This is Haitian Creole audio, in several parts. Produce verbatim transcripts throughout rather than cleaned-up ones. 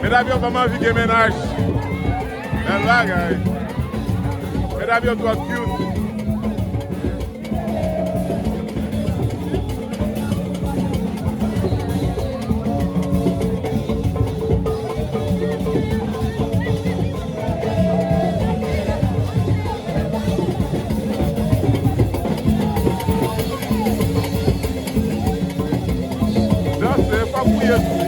Medam yo, kòman vi gen mennaj? Bèl bagay. Medam yo twò cute. Danse, fòk ou ye tou.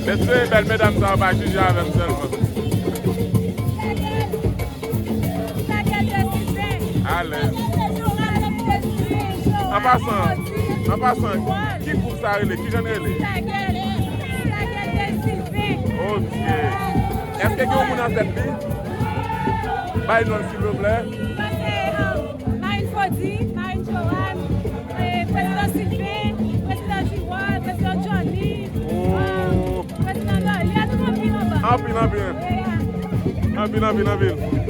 Mesye, bèl medam sa yo pa jije avè m sèlman. Alèz. An pasan, an pasan, ki gwoup sa rele? Kijan l rele? Ok. Èske gen yon moun an tèt li? Bay non l, silvouplè. Marine Faudy, Marine Joanne, eh, Prezidan Sylvain, Prezidan Jiwòl, Prezidan Johnny, oh, Prezidan Loli, a nou anpil anba. Anpil, anpil. Yeah. Anpil, anpil, anpil.